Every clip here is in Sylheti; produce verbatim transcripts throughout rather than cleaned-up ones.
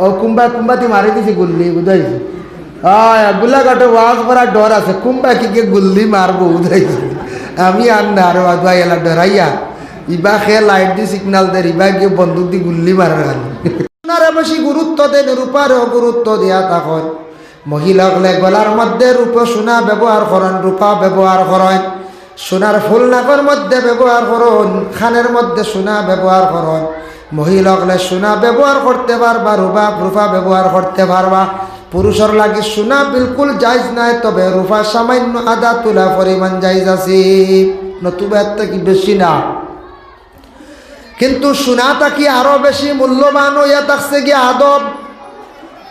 ও কুম্বা কুম্বাতি মারি দিছে গুল্লি, বুঝাইছে? অয়, গোলাঘাটো ওয়াজ করার ডর আছে, কুম্বা কি কে গুল্লি মারবো, বুঝাইছে? আমি আর না, আর ওয়াজ ভাই এলা ডরাইয়া, ইবা খে লাইট দি সিগনাল দের, ইবা গিয়ে বন্দুক দি গুল্লি মারার খালি। সোনারে বেশি গুরুত্ব দেন, রূপারেও গুরুত্ব দিয়া থাকইন। মহিলা অকলে গলার মধ্যে রূপ সোনা ব্যবহার করইন, রূপা ব্যবহার করইন। সোনার ফুল নাকর মধ্যে ব্যবহার করইন, কানের মধ্যে সোনা ব্যবহার করইন। মহিলা অকলে সোনা ব্যবহার করতে পারবা, রূপা, রূপা ব্যবহার করতে পারবা। পুরুষর লাগি সোনা বিলকুল জায়েজ নায়, তবে রূপা সামান্য আধা তুলা পরিমাণ জায়েজ আছে, নতুবা এর থাকি বেশি না। কিন্তু সোনা থাকি আরো বেশি মূল্যবান অইয়া থাকছে গিয়া আদব।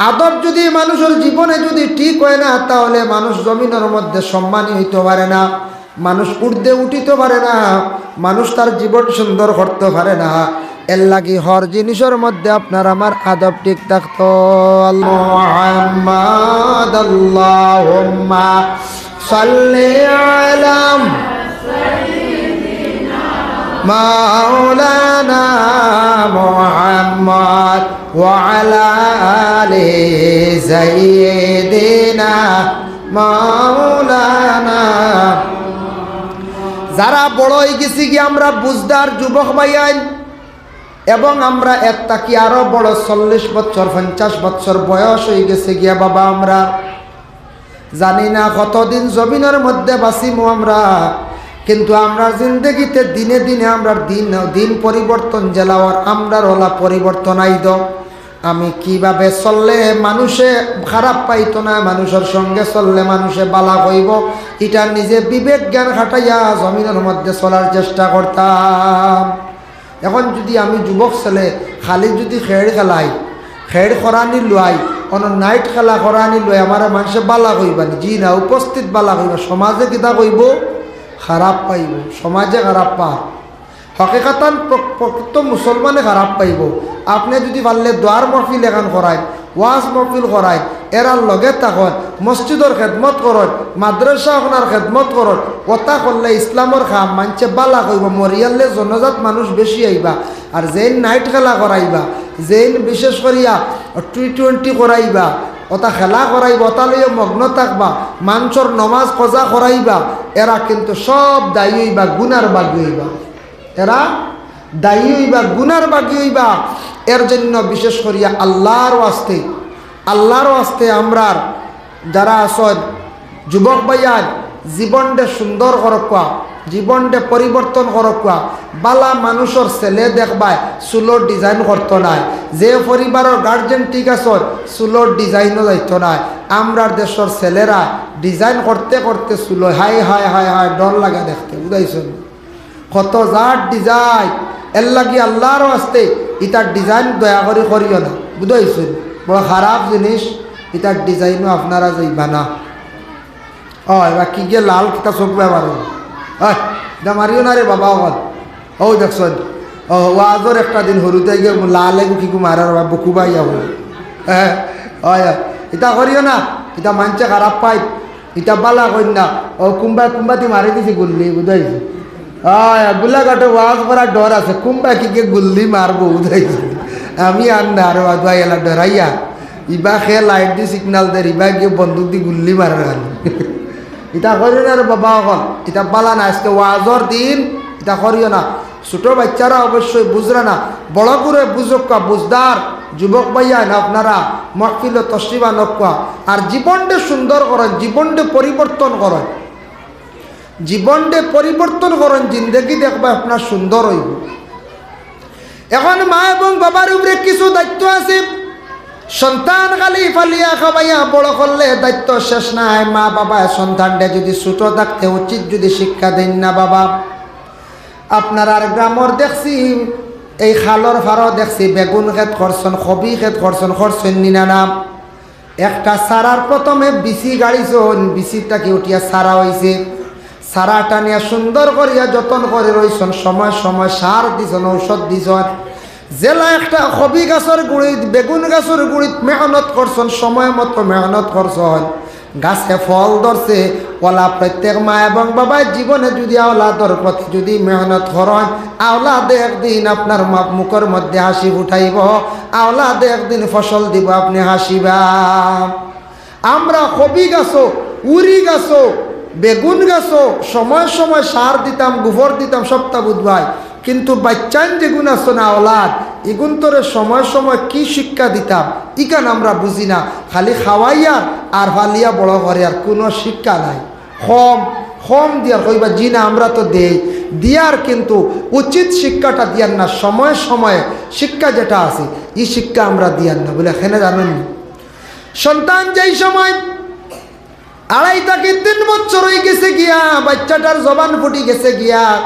আদব যদি মানুষর জীবনে যদি ঠিক হয় না, তাহলে মানুষ জমিনর মধ্যে সম্মানী হইতে পারে না, মানুষ ঊর্ধ্বে উঠিতে পারে না, মানুষ তার জীবন সুন্দর করতে পারে না। এর লাগি হর জিনিসর মধ্যে আপনার আমার আদব ঠিক থাকতো। আল-, মুহাম্মদ, আল্লাহুম্মা সাল্লি আলা মাওলানা মুহাম্মদ ওয়া আলা আলি সাইয়্যিদিনা মাওলানা। যারা বড় অই গেছি গিয়া আমরা বুঝদার যুবক ভাইয়াইন, এবং আমরা এর থাকি আরো বড় চল্লিশ বছর, পঞ্চাশ বছর বয়স অই গেছে গিয়া বাবা, আমরা জানি না কতদিন জমিনর মধ্যে বাঁচিমু আমরা, কিন্তু আমরার জিন্দেগিতে দিনে দিনে আমরার দিন, দিন পরিবর্তন যেলা অর, আমরার অলা পরিবর্তন আইতো। আমি কিভাবে চললে মানুষে খারাপ পাইতো না, মানুষর সঙ্গে চললে মানুষে বালা কইবো, ইটা নিজে বিবেক জ্ঞান খাটাইয়া জমিনর মধ্যে চলার চেষ্টা করতাম। এখন যদি আমি যুবক ছেলে খালি যদি খেড় খেলাই, খেড় করানি লুয়াই, অনো নাইট খেলা করানি লুয়াই, আমারে মানষে বালা কইবা নি? জি না, উপস্থিত বালা কইবা, সমাজে কিতা কইবো? খারাপ পাইবো, সমাজে খারাপ পা। হকিকাতান প্র-, প্রকৃত মুসলমানে খারাপ পাইবো। আপনে যদি পারলে দোয়ার মহফিল এখান করাইন, ওয়াজ মহফিল করাইন, এরার লগে থাকইন, মসজিদর খেদমত করইন, মাদ্রাসা অখানর খেদমত করইন, অতা করলে ইসলামর কাম মানষে বালা কইবো, মরিয়ারলে জনজাত মানুষ বেশি আইবা। আর যেইন নাইট খেলা করাইবা, যেইন বিশেষ করিয়া টি টোয়েন্টি করাইবা, অতা খেলা করাইবা, অতা লইয়া মগ্ন থাকবা, মানষর নমাজ কজা করাইবা, এরা কিন্তু সব দায়ী অইবা, গুনার বাগী অইবা। এরা দায়ী অইবা, গুনার বাগী অইবা। এর জন্য বিশেষ করিয়া আল্লাহর ওয়াস্তে, আল্লাহর ওয়াস্তে আমরার যারা আছইন যুবক ভাইয়াইন, জীবনরে সুন্দর করউক্কা, জীবনরে পরিবর্তন করউক্কা। বালা মানুষর ছেলে দেখবায় চুলর design করতো নায়। যে পরিবারর guardian ঠিক আছইন, চুলর design-ও যাইতো নায়। আমরার দেশর ছেলেরা design করতে করতে চুল অয়, হায় হায় হায় হায়, ডর লাগে দেখতে, বুঝাইছো নি? কত জাত design, এর লাগি আল্লাহর ওয়াস্তে ইতার design দয়া করি করিও না, বুঝাইছো নি? বড় খারাপ জিনিস, ইতার design-ও আপনারা যাইবা না। ও, এবার কি গিয়ে লাল কিতা চোখ ব্যবহার হলো? ওই, ইতা মারিও না রে বাবা, অকল। ও, দেখছইন? ও, ওয়াজর একটা দিন হুরুতাই গিয়া লাল এগু কিগু মারার বা বুকু বাইয়া হলো। হ্যাঁ, ওই, ওই, ইতা করিও না, ইতা মানষে খারাপ পায়, ইতা বালা কইন না। ও, কুম্বা, কুম্বাতি মারি দিছে গুল্লি, বুঝাইছে? ওই, গোলাঘাটো ওয়াজ করার ডর আছে, কুম্বা কি গিয়ে গুল্লি মারবো, বুঝাইছে? আমি আর না, আর ওয়াজ ভাই এলা ডরাইয়া। ইবা খে লাইট দি সিগনাল দের, ইবা গিয়ে বন্দুক দি গুল্লি মারার খালি। ইতা করিও না রে বাবা অকল, ইতা বালা না, আজকে ওয়াজর দিন, ইতা করিও না। ছোট বাচ্চারা অবশ্যই বুঝরা না, বড় করে বুঝউক্কা, বুঝদার যুবক ভাইয়াইন আপনারা মহফিলো তশরিফ আনউক্কা। আর জীবনরে সুন্দর করইন, জীবনরে পরিবর্তন করইন, জীবনরে পরিবর্তন করইন, জিন্দেগি দেখবা আপনার সুন্দর অইবো। এখন মা এবং বাবার উপরে কিছু দায়িত্ব আছে। সন্তান খালি ফালিয়া খাবাইয়া বড় করলে দায়িত্ব শেষ নাই। মা বাবায় সন্তানরে যদি ছোট থাকতে উচিত যদি শিক্ষা দেইন না বাবা, আপনারার গ্রামর দেখছি, এই খালর ফারো দেখছি, বেগুন খেত করছইন, কবি খেত করছইন, করছইন নি না না? একটা চারার প্রথমে বিচি গাড়িছইন, বিচির থাকি উঠিয়া চারা অইছে। চারা টানিয়া সুন্দর করিয়া যতন করি রইছইন, সময় সময় সার দিছইন, ঔষধ দিছইন। যেলা একটা কবি গাছর গুড়িত, বেগুন গাছর গুড়িত মেহনত করছইন, সময় মতো মেহনত করছইন। গাছে ফল ধরছে। অলা প্রত্যেক মা এবং বাবায় জীবনে যুদি আওলাদর প্রতি যুদি মেহনত করইন, আওলাদে একদিন আপনার মা-, মুখর মধ্যে হাসি ফুটাইবো, আওলাদে একদিন ফসল দিবো, আপনে হাসিবা। আমরা কবি গাছো, উরি গাছো, বেগুন গাছো সময় সময় সার দিতাম, গোবর দিতাম, সবতা বুঝবায়। কিন্তু বাইচ্চাইন যেগুন আছো না, আওলাদ, ইগুনতরে সময় সময় কি শিক্ষা দিতাম, ইখান আমরা বুঝি না। খালি খাওয়াইয়ার আর ফালিয়া বড় করিয়ার, কুনু শিক্ষা নাই। কম, কম দিয়ার কইবা, "জি না, আমরা তো দেই, দিয়ার কিন্তু উচিত শিক্ষাটা দিয়ার না, সময় সময়ে শিক্ষা যেটা আছে, ই শিক্ষা আমরা দিয়ার না।" বুলে, "কেনে জানইন নি?" সন্তান যেই সময় আড়াই থাকি তিন বছর অই গেছে গিয়া, বাইচ্চাটার জবান ফুটি গেছে গিয়া,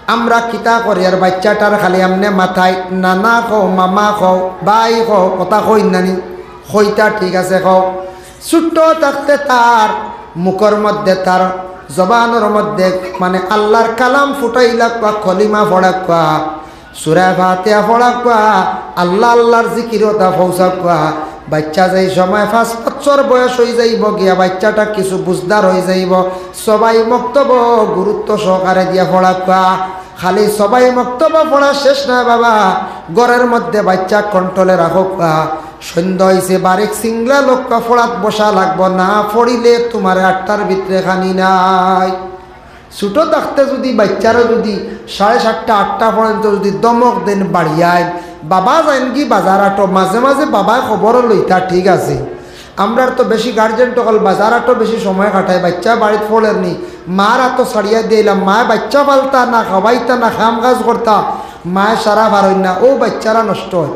আমরা কিতা করি আর বাইচ্চাটার খালি এমনে মাথায় নানা কও, মামা কও, ভাই কও, কথা কইন না নি? কইতা ঠিক আছে কও। ছোট থাকতে তার মুখর মধ্যে, তার জবানর মধ্যে মানে আল্লার কালাম ফুটাইলাউক্কা, কলিমা পড়াউক্কা, সুরা ফাতিহা পড়াউক্কা, আল্লা আল্লার জিকির অতা পৌঁছাউক্কা। বাইচ্চা যেই সময় পাঁচ বছর বয়স অই যাইবো গিয়া, বাইচ্চাটা কিছু বুঝদার অই যাইবো, সবাই মক্তব গুরুত্ব সহকারে দিয়া পড়াউক্কা। খালি সবাই মক্তব পড়া শেষ নায় বাবা, ঘরর মধ্যে বাইচ্চা কন্ট্রোলে রাখউক্কা। সন্ধ্যা অইছে, বাড়িত চিংলা লউক্কা, পড়াত বসা লাগবো না, পড়িলে তুমারে আটটার ভিতরে খানি নাই। ছোট থাকতে যুদি বাইচ্চারে যুদি সাড়ে সাতটা, আটটা পর্যন্ত যুদি ধমক দেইন বাড়িয়াইন, "বাবা যাইনগি বাজার আটো", মাঝে মাঝে বাবায় খবরও লইতা, ঠিক আছে। আমরার তো বেশি গার্জিয়ান অকল বাজার আটো বেশি সময় কাটায়, বাইচ্চা বাড়িত পড়ের নি, মার আতো ছাড়িয়া দিলাম, মায় বাইচ্চা পালতা না, খাওয়াইতা না, কাম কাজ করতা, মায় সারা পারইন না, অউ বাইচ্চারা নষ্ট অয়।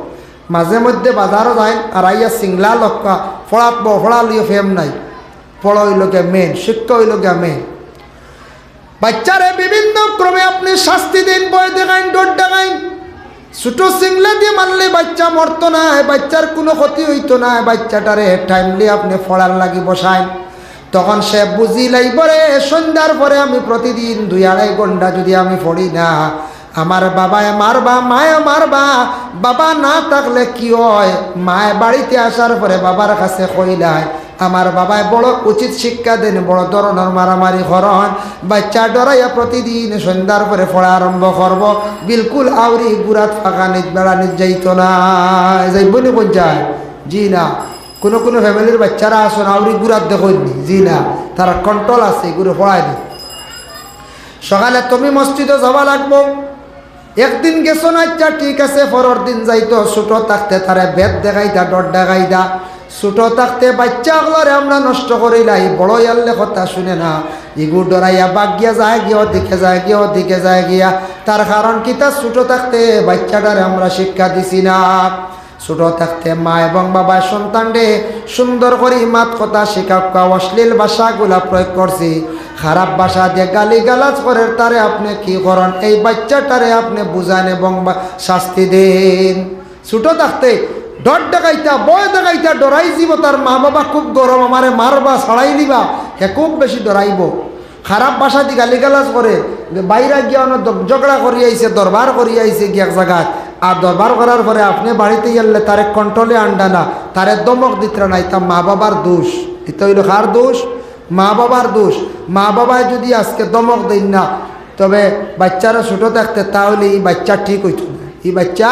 মাঝে মধ্যে বাজারও যাইন আর আইয়া চিংলা লউক্কা, পড়াত বও, পড়া লইয়া ফেম নাই, পড়া অইলো গিয়া মেইন, শিক্ষা অইলো গিয়া মেইন। বাইচ্চারে বিভিন্ন ক্রমে আপনে শাস্তি দেইন, ভয় দেখাইন, ডর দেখাইন। ছোট চিংলা দি মারলে বাইচ্চা মরতো নায়, বাইচ্চার কুনু ক্ষতি অইতো নায়, বাইচ্চাটারে টাইমলি আপনে পড়ার লাগি বসাইন। তখন সে বুঝিলাইবো রে, সন্ধ্যার পরে আমি প্রতিদিন দুই আড়াই ঘন্টা যুদি আমি পড়ি না, আমার বাবায় মারবা, মায়ে মারবা, বাবা না থাকলে কি অয়? মায়ে বাড়িত আসার পরে বাবার কাছে কইলায়, আমার বাবায় বড় উচিত শিক্ষা দেইন, বড় ধরনর মারামারি করইন। বাইচ্চা ডরাইয়া প্রতিদিন সন্ধ্যার পরে পড়া আরম্ভ করবো, বিলকুল আউরি গুড়াত ফাঁকানিত বেড়ানিত যাইতো নায়। যাইবো নি কুন যায়? জি না। কুনু কুনু ফ্যামিলির বাইচ্চারা আছইন, আউরি গুড়াত দেখইন নি, জি না, তারা কন্ট্রোল আছে, ইগুরে পড়ায় নি। সকালে তুমি মসজিদো যাওয়া লাগবো, একদিন গেছো না, আইচ্ছা ঠিক আছে, পরর দিন যাইতো। ছোট থাকতে তারে ভেদ দেখাইতা, ডর দেখাইতা। ছোট থাকতে বাইচ্চা অকলরে আমরা নষ্ট করিলাই, বড় অইয়ারলে কথা শুনে না, ইগু ডরাইয়া বাগিয়া যায় গিয়া, ওদিকে যায় গিয়া, ওদিকে যায় গিয়া। তার কারণ কিতা? ছোট থাকতে বাইচ্চাটারে আমরা শিক্ষা দিছি না। ছোট থাকতে মা এবং বাবায় সন্তানরে সুন্দর করি মাত কথা শিখাউক্কা, অশ্লীল ভাষাগুলা প্রয়োগ করছি, খারাপ ভাষা দিয়া গালি গালাজ করের, তারে আপনে কি করইন? এই বাইচ্চাটারে আপনে বুঝাইন এবং বা-, শাস্তি দেইন। ছোট থাকতে ডর দেখাইতা, ভয় দেখাইতা, ডরাই যিবো, তার মা বাবা খুব গরম, আমারে মারবা, ছাড়াই দিবা, হে খুব বেশি ডরাইবো। খারাপ ভাষা দি গালিগালাজ করে, বাইরে গিয়া অনো দ-, ঝগড়া করি আইছে, দরবার করি আইছে গিয়া এক জাগাত। আর দরবার করার পরে আপনে বাড়িত আইলে তারে কন্ট্রোলে আনরা না, তারে ধমক দিতরা না, ইতা মা বাবার দোষ। ইতা অইলো কার দোষ? মা বাবার দোষ। মা বাবায় যুদি আজকে ধমক দেইন না, তবে বাইচ্চারা ছোট থাকতে, তাহলে ই বাইচ্চা ঠিক অইতো না, ই বাইচ্চা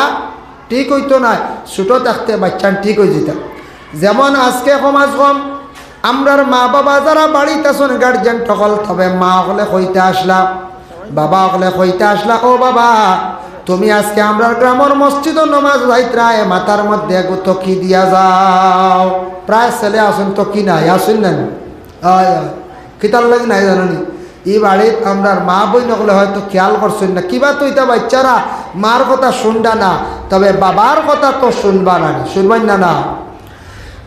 ঠিক অইতো নায়, ছোট থাকতে বাইচ্চান ঠিক অই যিতা। যেমন আজকে সমাজ কম, আমরার মা বাবা যারা বাড়িত আছইন, গার্জিয়ান অকল, তবে মা অকলে কইতা আছলা, বাবা অকলে কইতা আছলা, "ও বাবা, তুমি আজকে আমরার গ্রামর মসজিদো নমাজ যাইতরায়, মাথার মধ্যে এগু তকি দিয়া যাও।" প্রায় ছেলে আছইন, তকি নাই, আছইন না নি? অয়, অয়। কিতার লাগি নাই জানো নি? ই বাড়িত আমরার মা বইন অকলে হয়তো খেয়াল করছইন না। কিবা তো ইতা বাইচ্চারা মার কথা শুনরা না, তবে বাবার কথা তো শুনবা না নি, শুনবা না না?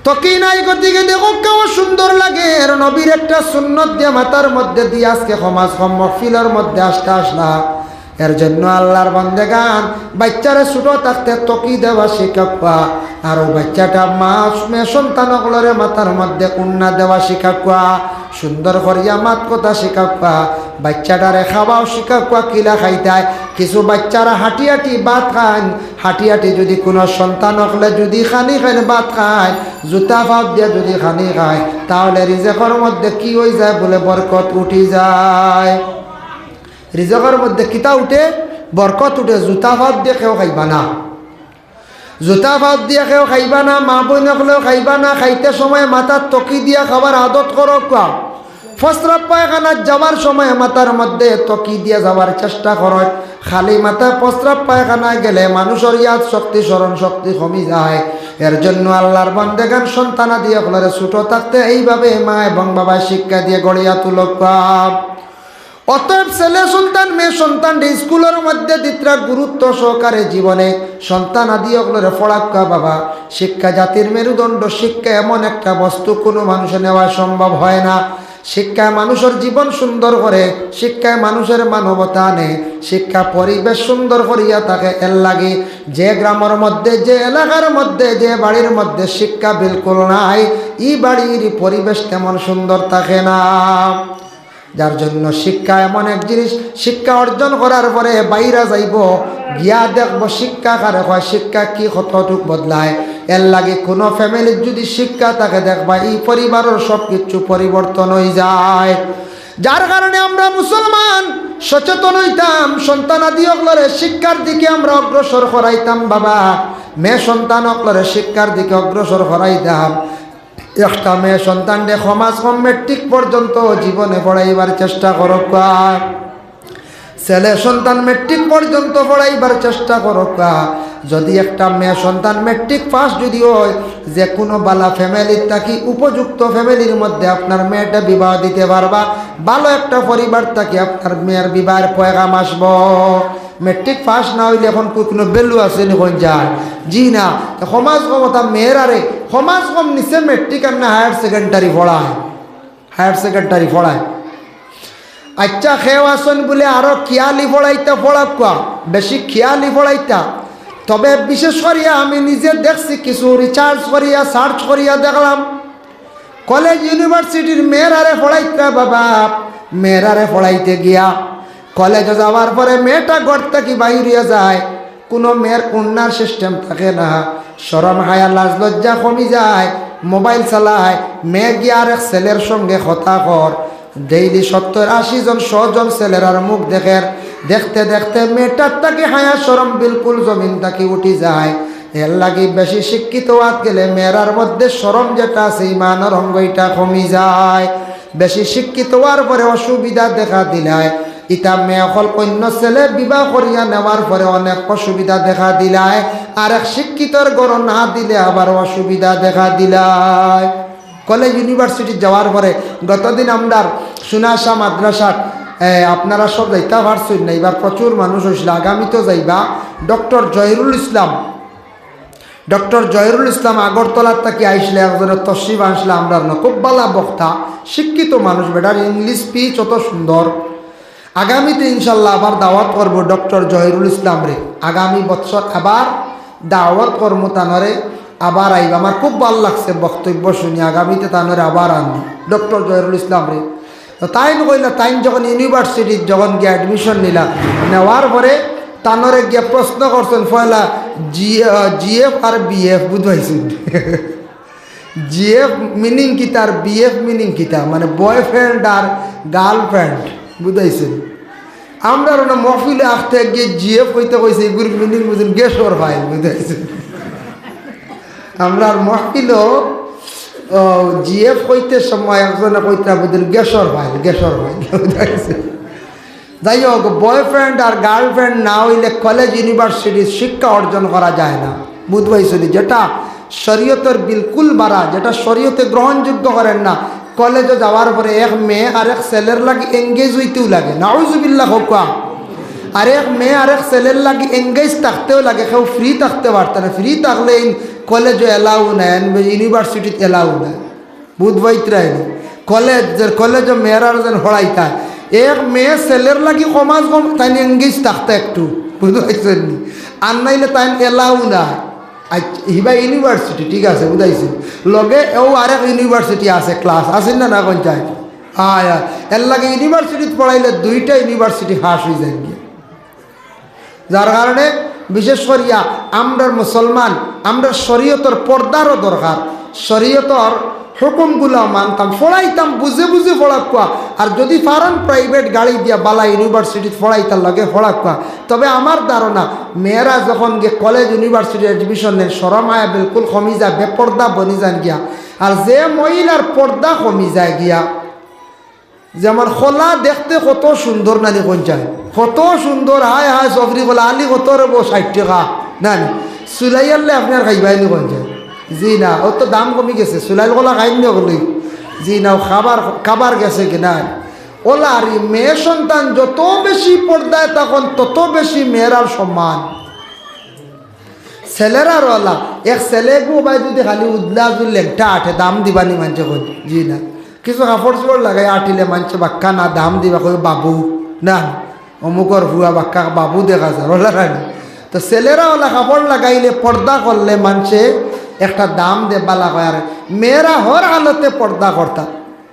তকি নাই, গতিকে দেখউক্কা সুন্দর লাগের নবীর একটা সুন্নত দিয়া মাথার মধ্যে দিয়া আজকে সমাজ কম মহফিলর মধ্যে আছতা আছলা। এর জন্য আল্লার বান্দেগান, বাইচ্চারে ছোট থাকতে তকি দেওয়া শিখাউক্কা। আর অউ বাইচ্চাটা মা, মেয়ে সন্তান অকলরে মাথার মধ্যে উন্না দেওয়া শিখাউক্কা। সুন্দর করিয়া মাত কথা শিখাউক্কা। বাচ্চাটারে খাওয়াও, শিখাউক্কা কিলা খাইতায়। কিছু বাচ্চারা হাঁটি হাঁটি ভাত খাইন, হাঁটি হাঁটি যুদি কুনু সন্তান অকলে যুদি খানি খাইন ভাত খাইন, জুতা পাও দিয়া যুদি খানি খাইন, তাহলে রিজেকর মধ্যে কি অইযায় বুলে? বরকত উঠি যায়। রিজেকর মধ্যে কিতা উঠে? বরকত উঠে। জুতা পাও দিয়া কেউ খাইবা না। জুতা পাও দিয়া কেউ খাইবা না, মা-বইন অকলেও খাইবা না। খাইতে সময় মাথাত তকি দিয়া খাওয়ার আদত করউক্কা। প্রস্রাব পায়খানাত যাওয়ার সময় মাথার মধ্যে তকি দিয়া যাওয়ার চেষ্টা করউক। খালি মাথায় প্রস্রাব পায়খানায় গেলে মানুষর ইয়াদ শক্তি, স্মরণ শক্তি কমি যায়। এর জন্য আল্লার বান্দেগান সন্তানাদি অকলরে ছোট থাকতে এইভাবে মা এবং বাবায় শিক্ষা দিয়া গড়িয়া তুলউক্কা। অতএব ছেলে সন্তান, মেয়ে সন্তানরে স্কুলর মধ্যে দিত্রা গুরুত্ব সহকারে জীবনে সন্তানাদি অকলরে পড়াউক্কা বাবা। শিক্ষা জাতির মেরুদণ্ড, শিক্ষা এমন একটা বস্তু কুনু মানুষে নেওয়া সম্ভব হয় না। শিক্ষায় মানুষর জীবন সুন্দর করে, শিক্ষায় মানুষর মানবতা আনে, শিক্ষা পরিবেশ সুন্দর করিয়া থাকে। এর লাগি যে গ্রামর মধ্যে, যে এলাকার মধ্যে, যে বাড়ির মধ্যে শিক্ষা বিলকুল নাই, ই বাড়ির পরিবেশ তেমন সুন্দর থাকে না। যার জন্য শিক্ষা এমন এক জিনিস, শিক্ষা অর্জন করার পরে বাইরা যাইবো, গিয়া দেখবো শিক্ষা কারে কয়, শিক্ষা কি কতটুক বদলায়। এর লাগি কুনু ফ্যামিলির যুদি শিক্ষা থাকে, দেখবা ই পরিবারর সব কিছু পরিবর্তন অইযায়। যার কারণে আমরা মুসলমান সচেতন অইতাম, সন্তানাদি অকলরে শিক্ষার দিকে আমরা অগ্রসর করাইতাম বাবা, মেয়ে সন্তান অকলরে শিক্ষার দিকে অগ্রসর করাইতাম। একটা মেয়ে সন্তানরে কমাস কম মেট্রিক পর্যন্ত জীবনে পড়াইবার চেষ্টা করউক্কা। ছেলে সন্তান মেট্রিক পর্যন্ত পড়াইবার চেষ্টা করউক্কা। যুদি একটা মেয়ে সন্তান মেট্রিক পাস যুদি অয়, যে কুনু বালা ফ্যামিলির থাকি উপযুক্ত ফ্যামিলির মধ্যে আপনার মেয়েটা বিবাহ দিতে পারবা, ভালো একটা পরিবার থাকি আপনার মেয়ের বিবাহের পয়গাম আসবো। মেট্রিক পাস না অইলে এখন কুনু ভ্যালু আছে নি? কইন যায়? জি না। তো কমাস কম অতা মেয়েরারে, কমাস কম নিচে মেট্রিক আর না হায়ার সেকেন্ডারি পড়ায়, হায়ার সেকেন্ডারি পড়ায়। আইচ্ছা, কেউ আছইন বুলে আরো খিয়ালি পড়াইতা, পড়াউক্কা, বেশি খিয়ালি পড়াইতা। তবে বিশেষ করিয়া আমি নিজে দেখছি, কিছু রিসার্চ করিয়া, সার্চ করিয়া দেখলাম, কলেজ ইউনিভার্সিটির মেয়েরারে পড়াইতা বাবা, মেয়েরারে পড়াইতে গিয়া কলেজো যাওয়ার পরে মেয়েটা ঘর থাকি বাইর অইয়া যায়, কুনু মেয়ের উড়নার সিস্টেম থাকে না, শরম হায়া লাজ লজ্জা কমি যায়, মোবাইল চালায়, মেয়ে গিয়া আরেক ছেলের সঙ্গে কথা কর, ডেইলি সত্তর আশি জন শো জন ছেলেরার মুখ দেখের, দেখতে দেখতে মেয়েটার থাকি হায়া শরম বিলকুল জমিন থাকি উঠি যায়। এর লাগি বেশি শিক্ষিত অওয়াত গেলে মেয়েরার মধ্যে শরম যেটা আছে, ইমানর অঙ্গ ইটা কমি যায়। বেশি শিক্ষিত অওয়ার পরে অসুবিধা দেখা দিলায়, ইতা মেয়ে অকল অইন্য ছেলে বিবাহ করিয়া নেওয়ার পরে অনেক অসুবিধা দেখা দিলায়। আরেক শিক্ষিতর ঘরো না দিলে আবার অসুবিধা দেখা দিলায়। কলেজ ইউনিভার্সিটিত যাওয়ার পরে গতদিন আমরার সুনাশা মাদ্রাসাত, এ, আপনারা সব যাইতা পারছইন না, ইবার প্রচুর মানুষ অইছিল, আগামীত যাইবা ডক্টর জহিরুল ইসলাম। ডক্টর জহিরুল ইসলাম আগরতলার থাকি আইছলা, একজনে তশরিফ আনছলা আমরার ন, খুব বালা বক্তা, শিক্ষিত মানুষ, বেটার ইংলিশ স্পিচ অত সুন্দর। আগামীতে ইনশাল্লাহ আবার দাওয়াত করমু ডক্টর জহিরুল ইসলামরে, আগামী বছর আবার দাওয়াত করমু তানরে, আবার আইবা। আমার খুব ভালা লাগছে বক্তব্য শুনি, আগামীতে তানরে আবার আনমু ডক্টর জহিরুল ইসলামরে। তো তাইন কইলা, তাইন যখন ইউনিভার্সিটিত যখন গিয়া অ্যাডমিশন নিলা, নেওয়ার পরে তানরে গিয়া প্রশ্ন করছইন পয়লা, জি, আহ, জিএফ আর বিএফ, বুঝ পাইছইন? জিএফ মিনিং কিতা আর বিএফ মিনিং কিতা, মানে বয়ফ্রেন্ড আর গার্লফ্রেন্ড, বুঝ পাইছইন? আমরার অনো মহফিলো আখতে গিয়া জিএফ কইতে কইছে, ইগুর মিনিং বুঝইন, গ্যাসর ফাইল, বুঝ পাইছইন? আমরার মহফিলো, ও, জিএফ কইতে সময় একজনে কইতরা বুঝইন, গ্যাসর ফাইল, গ্যাসর ফাইল, বুঝ পাইছইন? যাই হোক, বয়ফ্রেন্ড আর গার্লফ্রেন্ড না অইলে কলেজ ইউনিভার্সিটির শিক্ষা অর্জন করা যায় না, বুঝ পাইছইন নি? যেটা শরীয়তর বিলকুল বারা, যেটা শরীয়তে গ্রহণযোগ্য করের না, কলেজো যাওয়ার পরে এক মেয়ে আরেক ছেলের লাগি এঙ্গেজ অইতেও লাগে, নাউজুবিল্লাহ কউক্কা। আরেক মেয়ে আরেক ছেলের লাগি এঙ্গেজ থাকতেও লাগে, কেউ ফ্রি থাকতে পারতা না। ফ্রি থাকলে ইন কলেজো এলাউ নাই, ইউনিভার্সিটিত এলাউ নাই। বুঝ পাইতরায় নি? কলেজ, যে কলেজো মেয়েরার যেন পড়াইতা, এক মেয়ে ছেলের লাগি কমাস কম তাইন এঙ্গেজ থাকতা একটু, বুঝ পাইছইন নি? আর নাইলে তাইন এলাউ না। আচ্ছা, হিবা ইউনিভার্সিটি, ঠিক আছে, বুঝাইছি। লগে এও আরেক ইউনিভার্সিটি আছে, ক্লাস আছে না, না, কোন চাই? আয়, আয়। এর লাগি ইউনিভার্সিটিত পড়াইলে দুইটা ইউনিভার্সিটি ফাঁস অইযায় গিয়া। যার কারণে বিশেষ করিয়া আমরার মুসলমান, আমরার শরীয়তর পর্দারও দরকার। শরীয়তর হুকুমগুলা মানতাম, পড়াইতাম, বুঝে বুঝে পড়াউক্কা। আর যদি পারইন প্রাইভেট গাড়ি দিয়া বালা ইউনিভার্সিটিত পড়াইতার লগে পড়াউক্কা, তবে আমার ধারণা মেয়েরা যখন গিয়া কলেজ ইউনিভার্সিটি অ্যাডমিশন নেয়, শরম হায়া বিলকুল কমি যায়, বেপর্দা বনি যাইন গিয়া। আর যে মহিলার পর্দা কমি যায় গিয়া, যেমন কলা দেখতে কত সুন্দর নানি কইন চাই, কত সুন্দর, হায় হায়, সফরি কলা আলি কত রে বো, ষাইট টেকা নানি, চুলাই আনলে আপনে আর খাইবায় নি কইন চাই। জি না, অউ তো দাম কমি গেছে, চুলাইল কলা খাইন নি অকলেউ। জি না, অউ খাবার, খাবার গেছে কি না? অলা আর ই মেয়ে সন্তান যত বেশি পর্দায় থাকইন, তত বেশি মেয়েরার সম্মান। ছেলেরার অলা, এক ছেলে গু ভাই যদি খালি উদলা জুল লেংটা আটে, দাম দিবা নি মানষে কইন? জি না। কিছু কাপড় চোপড় লাগাই আটিলে মানষে বাক্কা না দাম দিবা, কইবা বাবু, না, অমুকর ফুয়া বাক্কা বাবু দেখা যায়, অলা নানি? তো ছেলেরা অলা কাপড় লাগাইলে, পর্দা করলে মানষে একটা দাম দে, বালা কয়। আর মেয়েরা হর হালতে পর্দা করতা।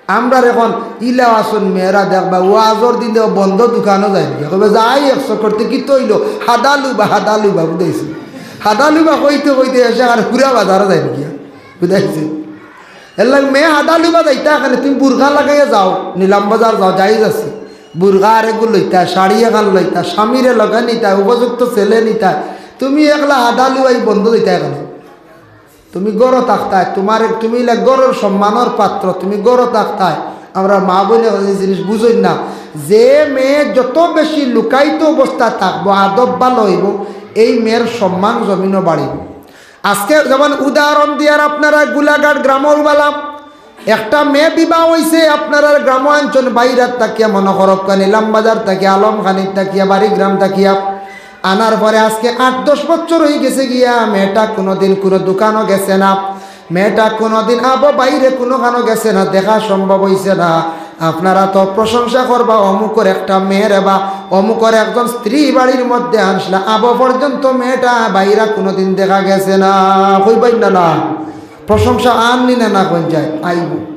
আমরার এখন ইলাও আছইন মেয়েরা দেখবা, ওয়াজর দিনেও বন্ধ দোকানো যাইন গিয়া, কইবা, "যাই এক চক্কর তে কিতা অইলো, হাদা লুবা, হাদা লুবা", বুঝাইছি। হাদা লুবা কইতে কইতে শেষে আর পুরা বাজারো যাইন গিয়া, বুঝাইছি। এর লাগি মেয়ে হাদা লুবা যাইতা কেনে, তুমি বুরকা লাগাইয়া যাও, নিলাম বাজার যাও, জায়েজ আছে। বুরকা আরেকগু লইতা, শাড়ি এখান লইতা, স্বামীরে লগে নিতা, উপযুক্ত ছেলে নিতা, তুমি একলা হাদা লুবাই বন্ধ দিতা কেনে? তুমি ঘরো থাকতায়, তুমার, তুমি অইলা ঘরর সম্মানর পাত্র, তুমি ঘরো থাকতায়। আমরার মা-বইনে অউ জিনিস বুঝইন না, যে মেয়ে যত বেশি লুকায়িত অবস্থা থাকবো, আদব ভালা অইবো, এই মেয়ের সম্মান জমিনো বাড়িবো। আজকে যেমন উদাহরণ দিয়ার, আপনারা গোলাঘাট গ্রামর বালা একটা মেয়ে বিবাহ অইছে, আপনারার গ্রামো আনছইন, বাইরাত থাকিয়া, মনো করউক্কা নিলাম বাজার থাকিয়া, আলমখানিত থাকিয়া, বাড়ি গ্রাম থাকিয়া, আনার পরে আজকে আট দশ বছর অইগেছে গিয়া, মেয়েটা কুনুদিন কুনু দোকানো গেছে না, মেয়েটা কুনুদিন আবো বাইরে কুনুখানো গেছে না, দেখা সম্ভব অইছে না। আপনারা তো প্রশংসা করবা, অমুকর একটা মেয়ে রে বা, অমুকর একজন স্ত্রী বাড়ির মধ্যে আনছলা, আবো পর্যন্ত মেয়েটা বাইরা কুনুদিন দেখা গেছে না, কইবায় না, না? প্রশংসা আননি না, না কইন যায়, আইবো।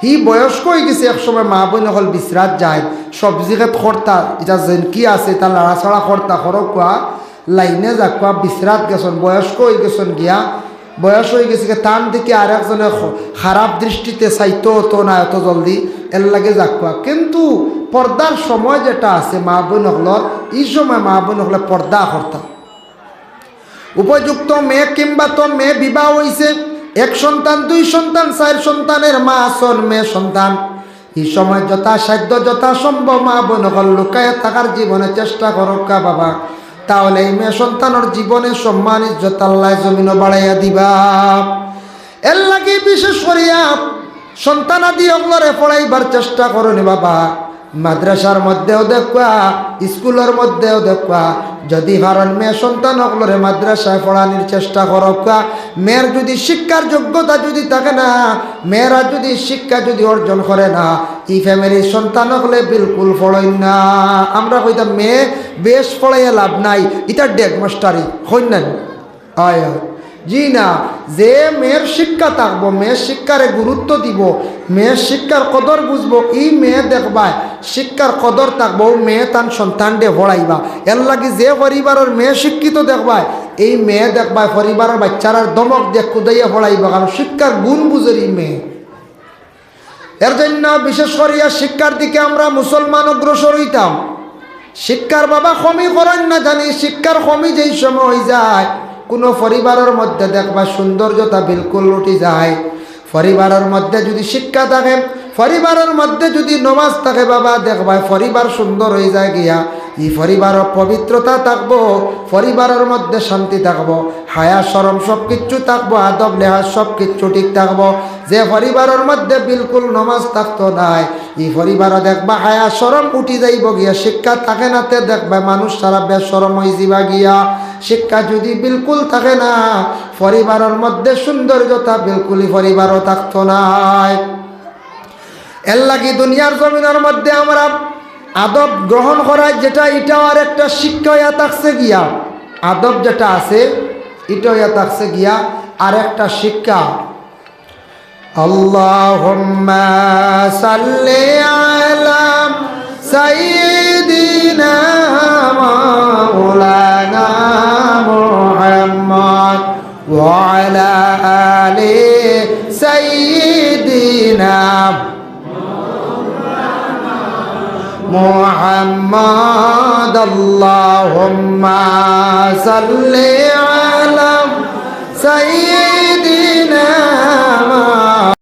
হি বয়স্ক অইগেছে, এক সময় মা-বইন অকল বিছরাত যায়, সবজি খেত করতা, ইতা যেনকি আছে, ইতা লাড়াচাড়া করতা, করউক্কা, লাইনে যাউক্কা, বিছরাত গেছইন, বয়স্ক অইগেছইন গিয়া, বয়স অইগেছে গিয়া, তান দিকে আরেকজনে খ-, খারাপ দৃষ্টিতে চাইতো তো না অত জলদি, এর লাগি যাউক্কা। কিন্তু পর্দার সময় যেটা আছে মা-বইন অকলর, ই সময় মা-বইন অকলে পর্দা করতা। উপযুক্ত মেয়ে কিংবা তো মেয়ে বিবাহ অইছে, এক সন্তান, দুই সন্তান, চাইর সন্তানের মা আছইন, মেয়ে সন্তান। ই সময় যথাসাধ্য যথাসম্ভব মা-বইন অকল লুকাইয়া থাকার জীবনে চেষ্টা করউক্কা বাবা, তাহলে এই মেয়ে সন্তানর জীবনে সম্মান ইজ্জত আল্লায় জমিনো বাড়াইয়া দিবা। এর লাগি বিশেষ করিয়া সন্তানাদি অকলরে পড়াইবার চেষ্টা করইন বাবা। মাদ্রাসার মধ্যেও দেখবা, স্কুলর মধ্যেও দেখবা, যদি পারইন মেয়ে সন্তান অকলরে মাদ্রাসায় পড়ানির চেষ্টা করউক্কা। মেয়ের যদি শিক্ষার যোগ্যতা যদি থাকে না, মেয়েরা যদি শিক্ষা যদি অর্জন করে না, ই ফ্যামিলির সন্তান অকলে বিলকুল পড়ইন না। আমরা কইতাম, "মেয়ে বেশ পড়াইয়া লাভ নাই, ইতা ডেগ মাস্টারি", কইন না নি? অয়, অয়। জি না, যে মেয়ের শিক্ষা থাকবো, মেয়ের শিক্ষারে গুরুত্ব দিবো, মেয়ের শিক্ষার কদর বুঝবো, ই মেয়ে দেখবায় শিক্ষার কদর থাকবো, অউ মেয়ে তান সন্তানরে পড়াইবা। এর লাগি যে পরিবারর মেয়ে শিক্ষিত দেখবায়, এই মেয়ে দেখবায় পরিবারর বাইচ্চারার ধমক দিয়া কুদাইয়া পড়াইবা, কারণ শিক্ষার গুণ বুঝের ই মেয়ে। এর জন্য বিশেষ করিয়া শিক্ষার দিকে আমরা মুসলমান অগ্রসর অইতাম। শিক্ষার বাবা কমি করইন না জানি, শিক্ষার কমি যেই সময় অইযায়, কুনু পরিবারর মধ্যে দেখবা সৌন্দর্যতা বিলকুল উঠি যায়। পরিবারর মধ্যে যদি শিক্ষা থাকে, পরিবারর মধ্যে যদি নমাজ থাকে বাবা, দেখবায় পরিবার সুন্দর অইযায় গিয়া। ই পরিবারো পবিত্রতা থাকবো, পরিবারর মধ্যে শান্তি থাকবো, হায়া শরম সব কিচ্ছু থাকবো, আদব লেহাজ সব কিচ্ছু ঠিক থাকবো। যে পরিবারর মধ্যে বিলকুল নমাজ থাকতো নায়, ই পরিবারো দেখবা হায়া শরম উঠি যাইবো গিয়া। শিক্ষা থাকে না তে দেখবা মানুষ সারা বেশরম অইযিবা গিয়া। শিক্ষা যদি বিলকুল থাকে না, পরিবারর মধ্যে সৌন্দর্যতা বিলকুলই পরিবারো থাকতো নায়। এর লাগি দুনিয়ার জমিনর মধ্যে আমরা আদব গ্রহণ করার যেটা, ইটাও আর একটা শিক্ষা অইয়া থাকছে গিয়া। আদব যেটা আছে, ইটা অইয়া থাকছে গিয়া আর একটা শিক্ষা। اللهم صل على سيدنا مولانا محمد وعلى آل سيدنا محمد. اللهم صل على سيدنا